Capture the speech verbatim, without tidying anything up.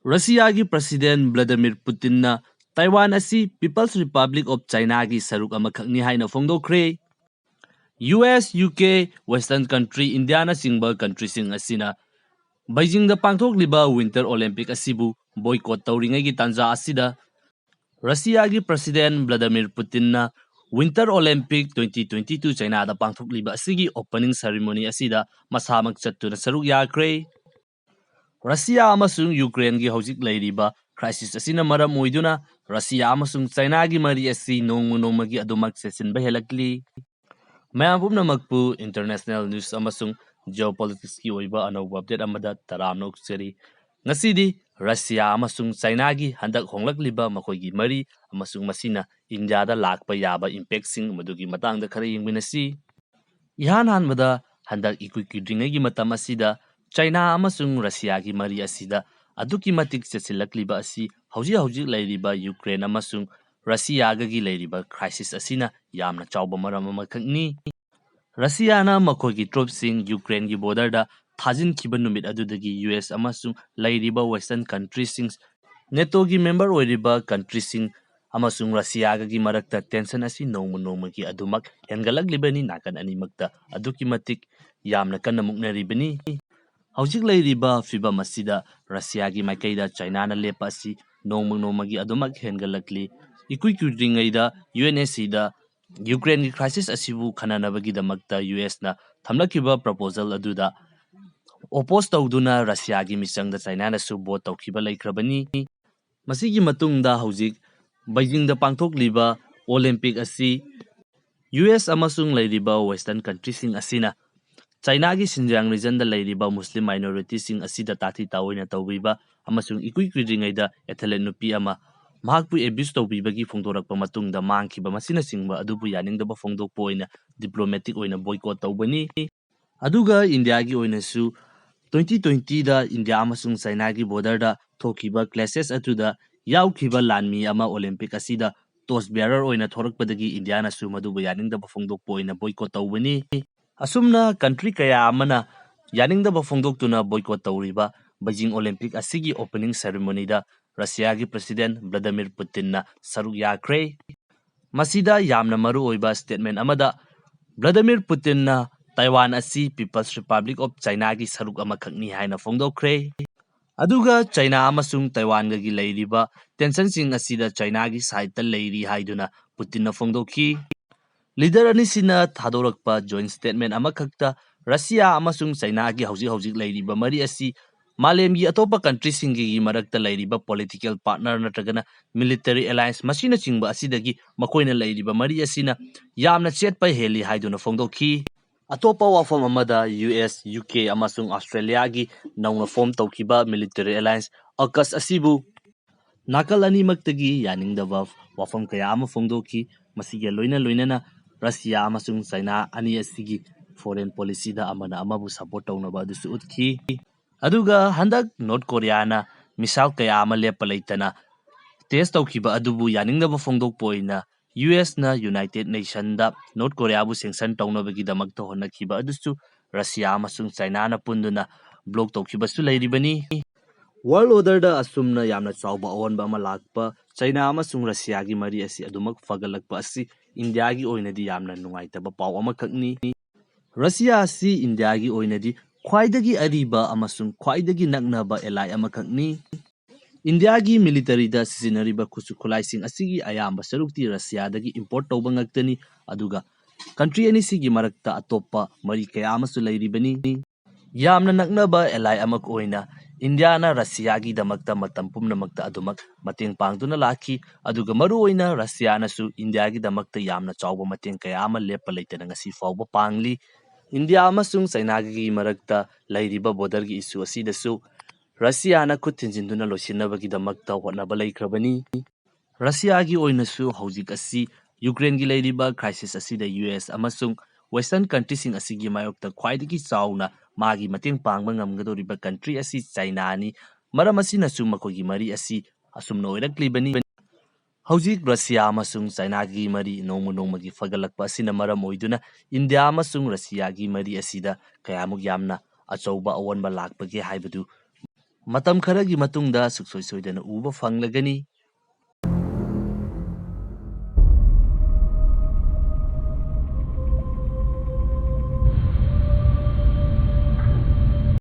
ꯔꯁꯤꯌꯥꯒꯤ President Vladimir Putinꯅ Taiwan ꯑꯁꯤ People's Republic of Chinaꯒꯤ ꯁꯔꯨꯛ ꯑꯃꯈꯛꯅꯤ ꯍꯥꯏꯅ ꯐꯣꯡꯗꯣꯛꯈ꯭ꯔꯦ꯫ U S, U K, Western country, ꯏꯟꯗꯤꯌꯥꯅꯆꯤꯡꯕ countryꯁꯤꯡ ꯑꯁꯤꯅ ꯕꯩꯖꯤꯡꯗ ꯄꯥꯡꯊꯣꯛꯂꯤꯕ Winter Olympic ꯑꯁꯤꯕꯨ boycott ꯇꯧꯔꯤꯉꯩꯒꯤ ꯇꯥꯟꯖꯥ ꯑꯁꯤꯗ, ꯔꯁꯤꯌꯥꯒꯤ President Vladimir Putinꯅ Winter Olympic twenty twenty two ꯆꯥꯏꯅꯥꯗ ꯄꯥꯡꯊꯣꯛꯂꯤꯕ ꯑꯁꯤꯒꯤ opening ceremony ꯑꯁꯤꯗ ꯃꯁꯥꯃꯛ ꯆꯠꯇꯨꯅ ꯁꯔꯨꯛ ꯌꯥꯈ꯭ꯔꯦ꯫ ꯔꯁꯤꯌꯥ ꯑꯃꯁꯨꯡ ꯌꯨꯀ꯭ꯔꯦꯟꯒꯤ ꯍꯧꯖꯤꯛ ꯂꯩꯔꯤꯕ crisis ꯑꯁꯤꯅ ꯃꯔꯝ ꯑꯣꯏꯗꯨꯅ ꯔꯁꯤꯌꯥ ꯑꯃꯁꯨꯡ ꯆꯥꯏꯅꯥꯒꯤ ꯃꯔꯤ ꯑꯁꯤ ꯅꯣꯡꯃ ꯅꯣꯡꯃꯒꯤ ꯑꯗꯨꯃꯛ ꯆꯦꯠꯁꯤꯟꯕ ꯍꯦꯜꯂꯛꯂꯤ꯫ ꯃꯌꯥꯝ ꯄꯨꯝꯅꯃꯛꯄꯨ international news ꯑꯃꯁꯨꯡ geopoliticsꯀꯤ ꯑꯣꯏꯕ ꯑꯅꯧꯕ update ꯑꯃꯗ ꯇꯔꯥꯝꯅ ꯑꯣꯛꯆꯔꯤ꯫ ꯉꯁꯤꯗꯤ ꯔꯁꯤꯌꯥ ꯑꯃꯁꯨꯡ ꯆꯥꯏꯅꯥꯒꯤ ꯍꯟꯗꯛ ꯍꯣꯡꯂꯛꯂꯤꯕ ꯃꯈꯣꯏꯒꯤ ꯃꯔꯤ ꯑꯃꯁꯨꯡ ꯃꯁꯤꯅ ꯏꯟꯗꯤꯌꯥꯗ ꯂꯥꯛꯄ ꯌꯥꯕ impactꯁꯤꯡ ꯃꯗꯨꯒꯤ ꯃꯇꯥꯡꯗ ꯈꯔ ꯌꯦꯡꯃꯤꯟꯅꯁꯤ꯫ ꯏꯍꯥꯟ ꯍꯥꯟꯕꯗ, ꯍꯟꯗꯛ ꯏꯀꯨꯏ ꯀꯨꯏꯗ꯭ꯔꯤꯉꯩꯒꯤ ꯃꯇꯝ ꯑꯁꯤꯗ ꯆꯥꯏꯅꯥ ꯑꯃꯁꯨꯡ ꯔꯁꯤꯌꯥꯒꯤ ꯃꯔꯤ ꯑꯁꯤꯗ ꯑꯗꯨꯛꯀꯤ ꯃꯇꯤꯛ ꯆꯦꯠꯁꯤꯜꯂꯛꯂꯤꯕ ꯑꯁꯤ ꯍꯧꯖꯤꯛ ꯍꯧꯖꯤꯛ ꯂꯩꯔꯤꯕ ꯌꯨꯀ꯭ꯔꯦꯟ ꯑꯃꯁꯨꯡ ꯔꯁꯤꯌꯥꯒꯒꯤ ꯂꯩꯔꯤꯕ crisis ꯑꯁꯤꯅ ꯌꯥꯝꯅ ꯆꯥꯎꯕ ꯃꯔꯝ ꯑꯃꯈꯛꯅꯤ꯫ ꯔꯁꯤꯌꯥꯅ ꯃꯈꯣꯏꯒꯤ troopꯁꯤꯡ ꯌꯨꯀ꯭ꯔꯦꯟꯒꯤ borderꯗ ꯊꯥꯖꯤꯟꯈꯤꯕ ꯅꯨꯃꯤꯠ ꯑꯗꯨꯗꯒꯤ ꯌꯨ ꯑꯦꯁ ꯑꯃꯁꯨꯡ ꯂꯩꯔꯤꯕ Western countryꯁꯤꯡ, NATOꯒꯤ member ꯑꯣꯏꯔꯤꯕ countryꯁꯤꯡ ꯑꯃꯁꯨꯡ ꯔꯁꯤꯌꯥꯒꯒꯤ ꯃꯔꯛꯇ tension ꯑꯁꯤ ꯅꯣꯡꯃ ꯅꯣꯡꯃꯒꯤ ꯑꯗꯨꯃꯛ ꯍꯦꯟꯒꯠꯂꯛꯂꯤꯕꯅꯤ꯫ ꯅꯥꯀꯟ ꯑꯅꯤꯃꯛꯇ ꯑꯗꯨꯛꯀꯤ ꯃꯇꯤꯛ ꯌꯥꯝꯅ ꯀꯟꯅ ꯃꯨꯛꯅꯔꯤꯕꯅꯤ꯫ ꯍꯧꯖꯤꯛ ꯂꯩꯔꯤꯕ ꯐꯤꯕꯝ ꯑꯁꯤꯗ ꯔꯁꯤꯌꯥꯒꯤ ꯃꯥꯏꯀꯩꯗ ꯆꯥꯏꯅꯥꯅ ꯂꯦꯞꯄ ꯑꯁꯤ ꯅꯣꯡꯃ ꯅꯣꯡꯃꯒꯤ ꯑꯗꯨꯃꯛ ꯍꯦꯟꯒꯠꯂꯛꯂꯤ꯫ ꯏꯀꯨꯏ ꯀꯨꯏꯗ꯭ꯔꯤꯉꯩꯗ ꯌꯨ ꯑꯦꯟ ꯑꯦꯁ ꯁꯤꯗ ꯌꯨꯀ꯭ꯔꯦꯟꯒꯤ crisis ꯑꯁꯤꯕꯨ ꯈꯟꯅꯅꯕꯒꯤꯗꯃꯛꯇ ꯌꯨ ꯑꯦꯁꯅ ꯊꯝꯂꯛꯈꯤꯕ proposal ꯑꯗꯨꯗ oppose ꯇꯧꯗꯨꯅ ꯔꯁꯤꯌꯥꯒꯤ ꯃꯤꯆꯪꯗ ꯆꯥꯏꯅꯥꯅꯁꯨ vote ꯇꯧꯈꯤꯕ ꯂꯩꯈ꯭ꯔꯕꯅꯤ꯫ ꯃꯁꯤꯒꯤ ꯃꯇꯨꯡꯗ ꯍꯧꯖꯤꯛ ꯕꯩꯖꯤꯡꯗ ꯄꯥꯡꯊꯣꯛꯂꯤꯕ Olympic ꯑꯁꯤ ꯌꯨ ꯑꯦꯁ ꯑꯃꯁꯨꯡ ꯂꯩꯔꯤꯕ Western countryꯁꯤꯡ ꯑꯁꯤꯅ ꯆꯥꯏꯅꯥꯒꯤ Xinjiang regionꯗ ꯂꯩꯔꯤꯕ Muslim minorityꯁꯤꯡ ꯑꯁꯤꯗ ꯇꯥꯊꯤ ꯇꯥꯑꯣꯏꯅ ꯇꯧꯕꯤꯕ ꯑꯃꯁꯨꯡ ꯏꯀꯨꯏ ꯀꯨꯏꯗ꯭ꯔꯤꯉꯩꯗ athlete ꯅꯨꯄꯤ ꯑꯃ ꯃꯍꯥꯛꯄꯨ abuse ꯇꯧꯕꯤꯕꯒꯤ ꯐꯣꯡꯗꯣꯔꯛꯄ ꯃꯇꯨꯡꯗ ꯃꯥꯡꯈꯤꯕ ꯃꯁꯤꯅꯆꯤꯡꯕ ꯑꯗꯨꯕꯨ ꯌꯥꯅꯤꯡꯗꯕ ꯐꯣꯡꯗꯣꯛꯄ ꯑꯣꯏꯅ diplomatic ꯑꯣꯏꯅ boycott ꯇꯧꯕꯅꯤ꯫ ꯑꯗꯨꯒ ꯏꯟꯗꯤꯌꯥꯒꯤ ꯑꯣꯏꯅꯁꯨ twenty twentyꯗ ꯏꯟꯗꯤꯌꯥ ꯑꯃꯁꯨꯡ ꯆꯥꯏꯅꯥꯒꯤ borderꯗ ꯊꯣꯛꯈꯤꯕ clashes ꯑꯗꯨꯗ ꯌꯥꯎꯈꯤꯕ ꯂꯥꯟꯃꯤ ꯑꯃ Olympic ꯑꯁꯤꯗ torch bearer ꯑꯣꯏꯅ ꯊꯣꯔꯛꯄꯗꯒꯤ ꯏꯟꯗꯤꯌꯥꯅꯁꯨ ꯃꯗꯨꯕꯨ ꯌꯥꯅꯤꯡꯗꯕ ꯐꯣꯡꯗꯣꯛꯄ ꯑꯣꯏꯅ boycott ꯇꯧꯕꯅꯤ꯫ ꯑꯁꯨꯝꯅ country ꯀꯌꯥ ꯑꯃꯅ ꯌꯥꯅꯤꯡꯗꯕ ꯐꯣꯡꯗꯣꯛꯇꯨꯅ boycott ꯇꯧꯔꯤꯕ ꯕꯩꯖꯤꯡ ꯑꯣꯂꯤꯝꯄꯤꯛ ꯑꯁꯤꯒꯤ opening ceremonyꯗ ꯔꯁꯤꯌꯥꯒꯤ President Vladimir Putinꯅ ꯁꯔꯨꯛ ꯌꯥꯈ꯭ꯔꯦ꯫ ꯃꯁꯤꯗ ꯌꯥꯝꯅ ꯃꯔꯨꯑꯣꯏꯕ statement ꯑꯃꯗ Vladimir Putinꯅ ꯇꯥꯏꯋꯥꯟ ꯑꯁꯤ People's Republic of Chinaꯒꯤ ꯁꯔꯨꯛ ꯑꯃꯈꯛꯅꯤ ꯍꯥꯏꯅ ꯐꯣꯡꯗꯣꯛꯈ꯭ꯔꯦ꯫ ꯑꯗꯨꯒ ꯆꯥꯏꯅꯥ ꯑꯃꯁꯨꯡ ꯇꯥꯏꯋꯥꯟꯒꯒꯤ ꯂꯩꯔꯤꯕ tensionꯁꯤꯡ ꯑꯁꯤꯗ ꯆꯥꯏꯅꯥꯒꯤ sideꯇ ꯂꯩꯔꯤ ꯍꯥꯏꯗꯨꯅ ꯄꯨꯇꯤꯟꯅ ꯐꯣꯡꯗꯣꯛꯈꯤ꯫ Leader ꯑꯅꯤꯁꯤꯅ ꯊꯥꯗꯣꯔꯛꯄ joint statement ꯑꯃꯈꯛꯇ ꯔꯁꯤꯌꯥ ꯑꯃꯁꯨꯡ ꯆꯥꯏꯅꯥꯒꯤ ꯍꯧꯖꯤꯛ ꯍꯧꯖꯤꯛ ꯂꯩꯔꯤꯕ ꯃꯔꯤ ꯑꯁꯤ ꯃꯥꯂꯦꯝꯒꯤ ꯑꯇꯣꯞꯄ countryꯁꯤꯡꯒꯤ ꯃꯔꯛꯇ ꯂꯩꯔꯤꯕ political partner ꯅꯠꯇ꯭ꯔꯒꯅ military alliance ꯃꯁꯤꯅꯆꯤꯡꯕ ꯑꯁꯤꯗꯒꯤ ꯃꯈꯣꯏꯅ ꯂꯩꯔꯤꯕ ꯃꯔꯤ ꯑꯁꯤꯅ ꯌꯥꯝꯅ ꯆꯦꯠꯄ ꯍꯦꯜꯂꯤ ꯍꯥꯏꯗꯨꯅ ꯐꯣꯡꯗꯣꯛꯈꯤ꯫ ꯑꯇꯣꯞꯄ ꯋꯥꯐꯝ ꯑꯃꯗ U S, U K ꯑꯃꯁꯨꯡ Australiaꯒꯤ ꯅꯧꯅ form ꯇꯧꯈꯤꯕ military alliance AUKUS ꯑꯁꯤꯕꯨ ꯅꯥꯀꯜ ꯑꯅꯤꯃꯛꯇꯒꯤ ꯌꯥꯅꯤꯡꯗꯕ ꯋꯥꯐꯝ ꯀꯌꯥ ꯑꯃ ꯐꯣꯡꯗꯣꯛꯈꯤ꯫ ꯃꯁꯤꯒ ꯂꯣꯏꯅ ꯂꯣꯏꯅꯅ ꯔꯁꯤꯌꯥ ꯑꯃꯁꯨꯡ ꯆꯥꯏꯅꯥ ꯑꯅꯤ ꯑꯁꯤꯒꯤ foreign policyꯗ ꯑꯃꯅ ꯑꯃꯕꯨ support ꯇꯧꯅꯕ ꯑꯗꯨꯁꯨ ꯎꯠꯈꯤ꯫ ꯑꯗꯨꯒ ꯍꯟꯗꯛ ꯅꯣꯔꯠ ꯀꯣꯔꯤꯌꯥꯅ missile ꯀꯌꯥ ꯑꯃ ꯂꯦꯞꯄ ꯂꯩꯇꯅ test ꯇꯧꯈꯤꯕ ꯑꯗꯨꯕꯨ ꯌꯥꯅꯤꯡꯗꯕ ꯐꯣꯡꯗꯣꯛꯄ ꯑꯣꯏꯅ U S ꯅ United Nationꯗ ꯅꯣꯔꯠ ꯀꯣꯔꯤꯌꯥꯕꯨ sanction ꯇꯧꯅꯕꯒꯤꯗꯃꯛꯇ ꯍꯣꯠꯅꯈꯤꯕ ꯑꯗꯨꯁꯨ ꯔꯁꯤꯌꯥ ꯑꯃꯁꯨꯡ ꯆꯥꯏꯅꯥꯅ ꯄꯨꯟꯗꯨꯅ block ꯇꯧꯈꯤꯕꯁꯨ ꯂꯩꯔꯤꯕꯅꯤ꯫ World orderꯗ ꯑꯁꯨꯝꯅ ꯌꯥꯝꯅ ꯆꯥꯎꯕ ꯑꯑꯣꯟꯕ ꯑꯃ ꯂꯥꯛꯄ ꯆꯥꯏꯅꯥ ꯑꯃꯁꯨꯡ ꯔꯁꯤꯌꯥꯒꯤ ꯃꯔꯤ ꯑꯁꯤ ꯑꯗꯨꯃꯛ ꯐꯒꯠꯂꯛꯄ ꯑꯁꯤ ꯏꯟꯗꯤꯌꯥꯒꯤ ꯑꯣꯏꯅꯗꯤ ꯌꯥꯝꯅ ꯅꯨꯡꯉꯥꯏꯇꯕ ꯄꯥꯎ ꯑꯃꯈꯛꯅꯤ꯫ ꯔꯁꯤꯌꯥ ꯑꯁꯤ ꯏꯟꯗꯤꯌꯥꯒꯤ ꯑꯣꯏꯅꯗꯤ ꯈ꯭ꯋꯥꯏꯗꯒꯤ ꯑꯔꯤꯕ ꯑꯃꯁꯨꯡ ꯈ꯭ꯋꯥꯏꯗꯒꯤ ꯅꯛꯅꯕ ally ꯑꯃꯈꯛꯅꯤ꯫ ꯏꯟꯗꯤꯌꯥꯒꯤ militaryꯗ ꯁꯤꯖꯤꯟꯅꯔꯤꯕ ꯈꯨꯠꯁꯨ ꯈꯨꯠꯂꯥꯏꯁꯤꯡ ꯑꯁꯤꯒꯤ ꯑꯌꯥꯝꯕ ꯁꯔꯨꯛꯇꯤ ꯔꯁꯤꯌꯥꯗꯒꯤ import ꯇꯧꯕ ꯉꯥꯛꯇꯅꯤ, ꯑꯗꯨꯒ country ꯑꯅꯤꯁꯤꯒꯤ ꯃꯔꯛꯇ ꯑꯇꯣꯞꯄ ꯃꯔꯤ ꯀꯌꯥ ꯑꯃꯁꯨ ꯂꯩꯔꯤꯕꯅꯤ꯫ ꯌꯥꯝꯅ ꯅꯛꯅꯕ ally ꯑꯃ ꯑꯣꯏꯅ ꯏꯟꯗꯤꯌꯥꯅ ꯔꯁꯤꯌꯥꯒꯤꯗꯃꯛꯇ ꯃꯇꯝ ꯄꯨꯝꯅꯃꯛꯇ ꯑꯗꯨꯃꯛ ꯃꯇꯦꯡ ꯄꯥꯡꯗꯨꯅ ꯂꯥꯛꯈꯤ, ꯑꯗꯨꯒ ꯃꯔꯨꯑꯣꯏꯅ ꯔꯁꯤꯌꯥꯅꯁꯨ ꯏꯟꯗꯤꯌꯥꯒꯤꯗꯃꯛꯇ ꯌꯥꯝꯅ ꯆꯥꯎꯕ ꯃꯇꯦꯡ ꯀꯌꯥ ꯑꯃ ꯂꯦꯞꯄ ꯂꯩꯇꯅ ꯉꯁꯤ ꯐꯥꯎꯕ ꯄꯥꯡꯂꯤ꯫ ꯏꯟꯗꯤꯌꯥ ꯑꯃꯁꯨꯡ ꯆꯥꯏꯅꯥꯒꯤ ꯃꯔꯛꯇ ꯂꯩꯔꯤꯕ borderꯒꯤ issue ꯑꯁꯤꯗꯁꯨ ꯔꯁꯤꯌꯥꯅ ꯈꯨꯠ ꯊꯤꯟꯖꯤꯟꯗꯨꯅ ꯂꯣꯏꯁꯤꯟꯅꯕꯒꯤꯗꯃꯛꯇ ꯍꯣꯠꯅꯕ ꯂꯩꯈ꯭ꯔꯕꯅꯤ꯫ ꯔꯁꯤꯌꯥꯒꯤ ꯑꯣꯏꯅꯁꯨ ꯍꯧꯖꯤꯛ ꯑꯁꯤ ꯌꯨꯀ꯭ꯔꯦꯟꯒꯤ ꯂꯩꯔꯤꯕ crisis ꯑꯁꯤꯗ U S ꯑꯃꯁꯨꯡ Western countryꯁꯤꯡ ꯑꯁꯤꯒꯤ ꯃꯥꯌꯣꯛꯇ ꯈ꯭ꯋꯥꯏꯗꯒꯤ ꯆꯥꯎꯅ ꯃꯥꯒꯤ ꯃꯇꯦꯡ ꯄꯥꯡꯕ ꯉꯝꯒꯗꯧꯔꯤꯕ country ꯑꯁꯤ ꯆꯥꯏꯅꯥꯅꯤ꯫ ꯃꯔꯝ ꯑꯁꯤꯅꯁꯨ ꯃꯈꯣꯏꯒꯤ ꯃꯔꯤ ꯑꯁꯤ ꯑꯁꯨꯝꯅ ꯑꯣꯏꯔꯛꯂꯤꯕꯅꯤ꯫ ꯍꯧꯖꯤꯛ ꯔꯁꯤꯌꯥ ꯑꯃꯁꯨꯡ ꯆꯥꯏꯅꯥꯒꯤ ꯃꯔꯤ ꯅꯣꯡꯃ ꯅꯣꯡꯃꯒꯤ ꯐꯒꯠꯂꯛꯄ ꯑꯁꯤꯅ ꯃꯔꯝ ꯑꯣꯏꯗꯨꯅ ꯏꯟꯗꯤꯌꯥ ꯑꯃꯁꯨꯡ ꯔꯁꯤꯌꯥꯒꯤ ꯃꯔꯤ ꯑꯁꯤꯗ ꯀꯌꯥꯃꯨꯛ ꯌꯥꯝꯅ ꯑꯆꯧꯕ ꯑꯑꯣꯟꯕ ꯂꯥꯛꯄꯒꯦ ꯍꯥꯏꯕꯗꯨ ꯃꯇꯝ ꯈꯔꯒꯤ ꯃꯇꯨꯡꯗ ꯁꯨꯡꯁꯣꯏ ꯁꯣꯏꯗꯅ ꯎꯕ ꯐꯪꯂꯒꯅꯤ꯫